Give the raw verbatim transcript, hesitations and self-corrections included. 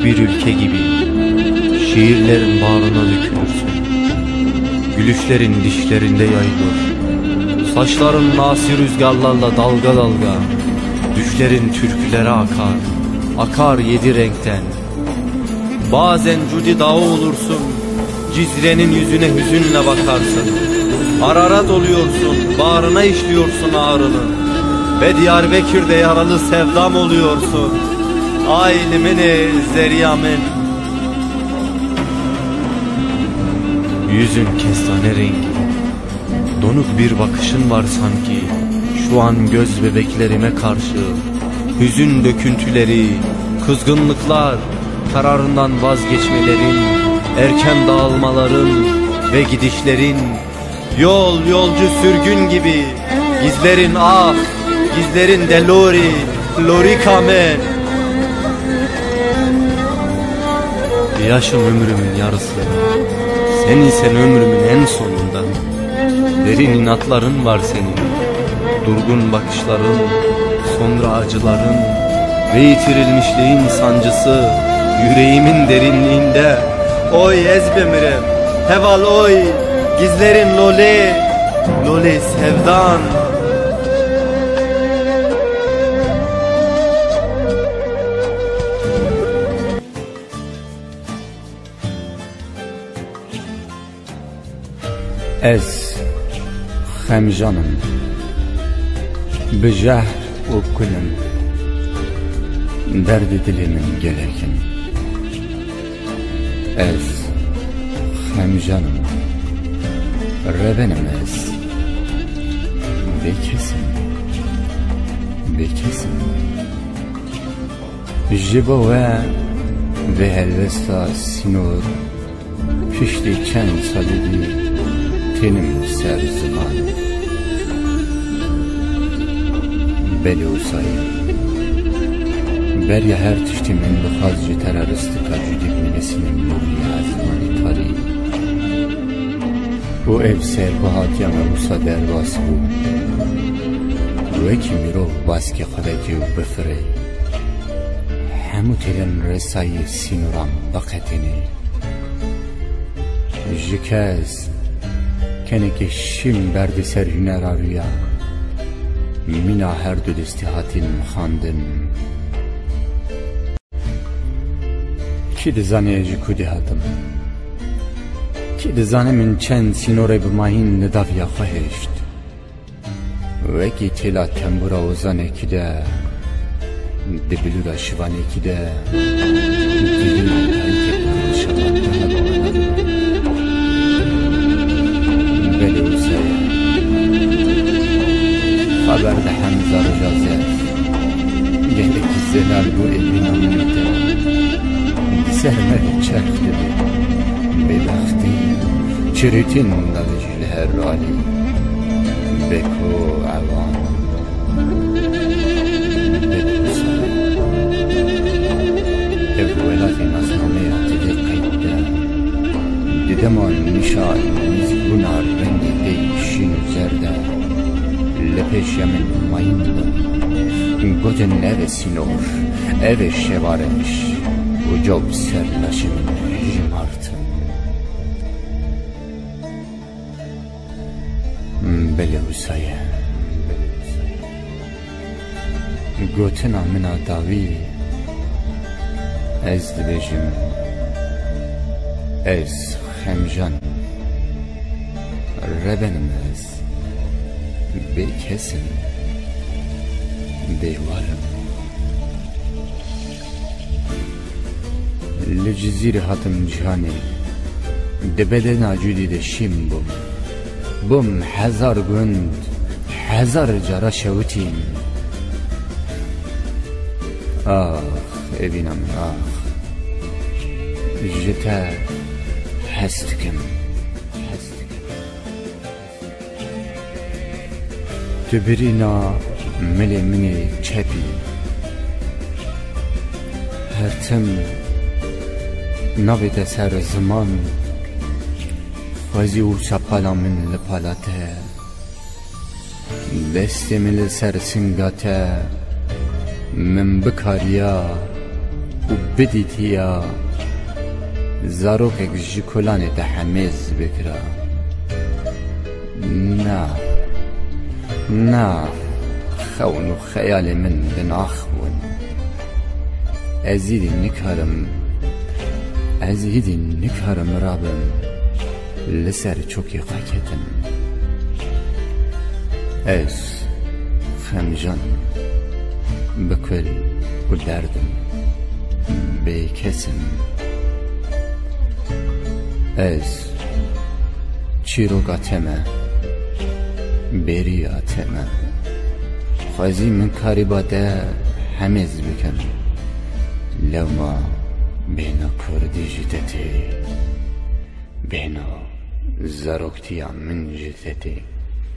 Bir ülke gibi şiirlerin bağrına dökülürsün. Gülüşlerin dişlerinde yayılır. Saçların asi rüzgarlarla dalga dalga. Düşlerin türkülere akar. Akar yedi renkten. Bazen Cudi Dağı olursun. Cizre'nin yüzüne hüzünle bakarsın. Ararat oluyorsun, bağrına işliyorsun ağrını. Ve Diyarbekir'de yaralı sevdam oluyorsun. Ay li min e zeriya min. Yüzün kestane rengi. Donuk bir bakışın var sanki. Şu an göz bebeklerime karşı. Hüzün döküntüleri, kızgınlıklar, kararından vazgeçmelerin, erken dağılmaların ve gidişlerin. Yol yolcu sürgün gibi. Gizlerin ah, gizlerin de lori, lori kame. Yaşım ömrümün yarısı. Sen isen ömrümün en sonunda. Derin inatların var senin. Durgun bakışların, sonra acıların ve yitirilmişliğin sancısı yüreğimin derinliğinde. Oy ez bimirim, heval oy, gizlerin lolê, lolê sevdan. Ez xemjan im, bi jehr û kul im, derdê dilê min gelek in. Ez xemjan im, reben im ez, bêkes im, bêkes im. Ji bo we vê helwesta sînor piştî çend salî dî tênim ser ziman. Belê wisa ye. Beriya her tiştî min dixwest ji te re ristika cudî binivîsînim bo vî ezmanî tarî. Û ev ser ku hatiye me wisa derbas bû. Wekî mirov baskê xwe veke û bifire. Hemû têlên resayî sînoran biqetîne. Ji kes kenekê şîn berdî ser hunera rûya. Mîna her du destî hatîn xandin. Kî dizane ji ku dê hatim? Kî dizane min çend sînorê bi mayîn li daviya xwe hişt? Wekî têla tembûra ozanekî de, di bilûra şivanekî de, dilî dayikê bi şebat de hebe. Belê wisa ye. Xeber de hemza roja zef. Gelekî zelal bû êvîna min û te. Di ser me de çerx dibe. Bêbextî, çirîtîn davêjî li her alî. Beko ewan. Beko sare. Ev welatê nasnameya divê qeyd de. Di dema nîşa nîzikbûna rengê dê şîn û zer de. Li pêşiya min mayîn bûn. Gotin ev e sînor, ev e şevareş û cop ser laşê min jimartin. Belê wisa ye. Gotina min a dawî, ez dibêjim, ez xemjan im. Reben im ez. Bêkes im. Bêwar im. Li Cizîrê hatim cîhanê. Di bedena cudî de şîn bûm. Bûm hezar gund, hezar cara şewitîn. Ax, evîna min, ax. Ji te hez dikim. Hez dikim. Tu birîna milê min ê çepî. Her tim navê te ser ziman, xwezî wisa pala min li pala te. Destê min li ser singa te, min bikariya û bidîtiya zarokek ji kolanê te hemêz bikira. Na, na, xewn û xeyalê min bi nax bûn. Ez îdî nikarim, ez îdî nikarim rabim. Li ser çokê xwe ketim. Ez xemjan im, bi kul û derdim, bêkes im. Ez çîroka te me, bêriya te me. Xwezî min karîba te hemêz bikim. Lewma bêhna kurdî jî te tê. Bêhna zaroktiya min ji te tê.